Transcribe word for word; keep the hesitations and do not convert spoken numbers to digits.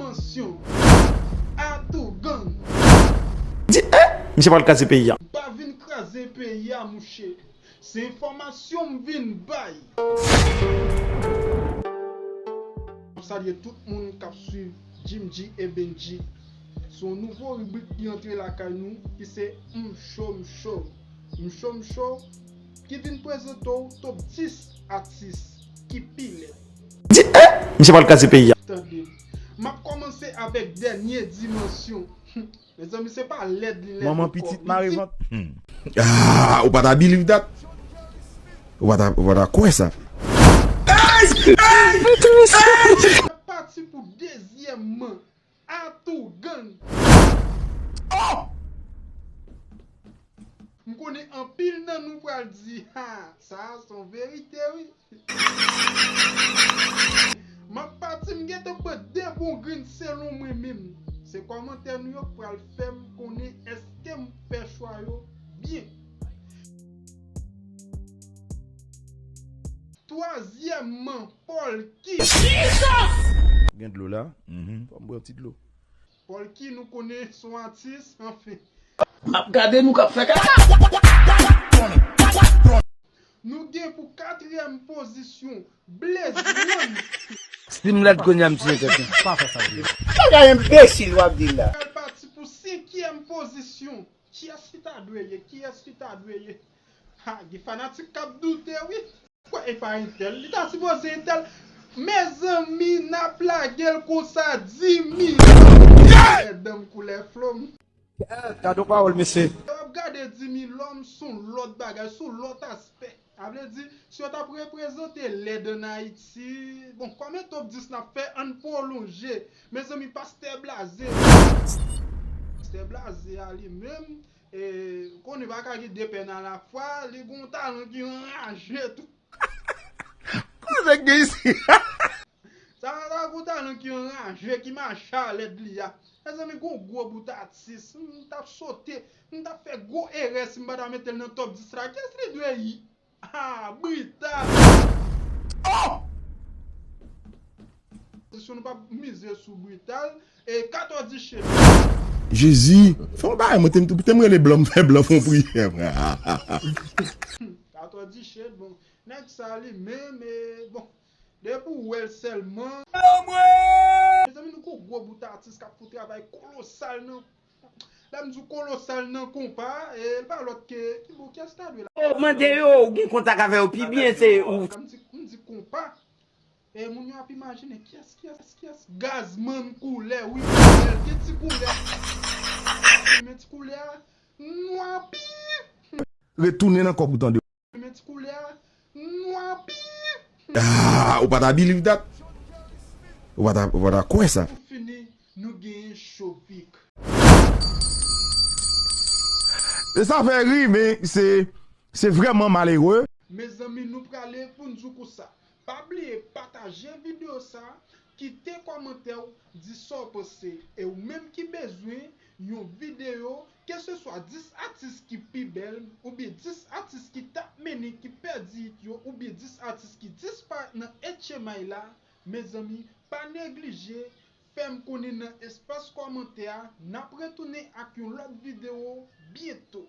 Atansyon, Atougang. Di, eh, misye pral kraze peyi a. M pa vin kraze peyi a, mouche. Se enfòmasyon m vin bay. M ap salye tout moun k ap swiv Jim G e Benji. Se yon nouvo ribrik ki antre lakay nou, ki se M Cho M Cho. M Cho M Cho, ki vin prezante w top dis atis ki pi lèd. Di, eh, misye pral kraze peyi a. Tande. M ap kòmanse avèk Dènye Dimansyon. Mezanmi, se pa lèd li lèd. Manman pitit mare vant. Hmm. Ah, ou pa ta believe that? Ou pa ta, ou pa ta kwè sa? N ap pati pou dezyèmman. Atougang. Oh! M konnen anpil nan nou pral di, ha, sa a se yon verite, wi. M ap pati, m gentan pran de bon grenn selon mwen menm. Se kòmantè nou yo k pral fè m konnen èske m fè chwa yo byen. Twazyèmman, Polky. Gen dlo la? Mhm. Fò m bwè yon ti dlo. Polky, nou konnen se yon atis, anfen. M ap gade nou k ap fè ka. Nou gen pou katriyèm pozisyon, Blaze One. Si m lèd kounye a, m tiye tèt mwen. Pa fè sa, Blaze. Bagay enbesil w ap di la. Al pati pou senkyèm pozisyon. Kiyès ki ta dwe ye? Kiyès ki ta dwe ye? Ha, gen fanatik k ap doute, wi. Kwè e pa entèl, li ta sipoze entèl. Mezanmi, n ap lage l konsa, di milyon. Mèdanm koulè flo m. Gade yon pawòl, mesye. Lè w ap gade di milyon, s on lòt bagay, s on lòt aspè. Sa vle di, si yo t ap reprezante lèd ann Ayiti, bon, kòm e top dis n ap fè, ann pwolonje. Mezanmi, Pastè Blaze. Pastè Blaze a li menm, e, konnen pa ka gen de pèn alafwa, li gen yon talan ki anraje tou. Konnen gen isi. Sa, sa gon talan ki anraje, ki mache a lèd li a. Mezanmi, gon gwo bout atis. M t ap sote, m t ap fè gwo erè si m pa ta mete l nan top dis la. Kiyès li dwe ye? Ah, Brital! Oh! Si nou pa mize sou Brital, e Katòdi Shade. Jezi, fè yon bagay, mwen te, te m rele blan, m fè blan fè yon priyè, frè. Katòdi Shade, bon, nèg sa li menm, e, bon, depi w wè l sèlman. Mezanmi, nou gon gwo bout atis k ap fè yon travay kolosal nan, lè m di w kolosal nan konpa, e l pa lòt ke, ki bon, kiyès ta dwe la? Oh, mande yo, ou gen kontak avè yo pi byen, se ou. Lè m di, m di konpa, e moun yo ap imajine kiyès, kiyès, kiyès? Gazman koulè, wi, koulè, gen ti koulè. Men ti koulè a, nwa pi. Retounen nan kòk ou tande. Men ti koulè a, nwa pi. Ah, ou pa ta believe that? Ou pa ta, ou pa ta kwè sa? Pou fini, nou genyen Chovik. E sa fè ri, men se, se vrèman malere. Mezanmi, nou prale pou n di w konsa. Pa bliye pataje videyo sa, kite kòmantè w, di sa w panse. E ou menm ki bezwen yon videyo, keseswa dis atis ki pi bèl, oubyen dis atis ki t ap mennen, ki pèdi it yo, oubyen dis atis ki disparèt nan H M I la, mezanmi, pa neglije fè m konnen nan espas kòmantè a. N ap retounen ak yon lòt videyo byento.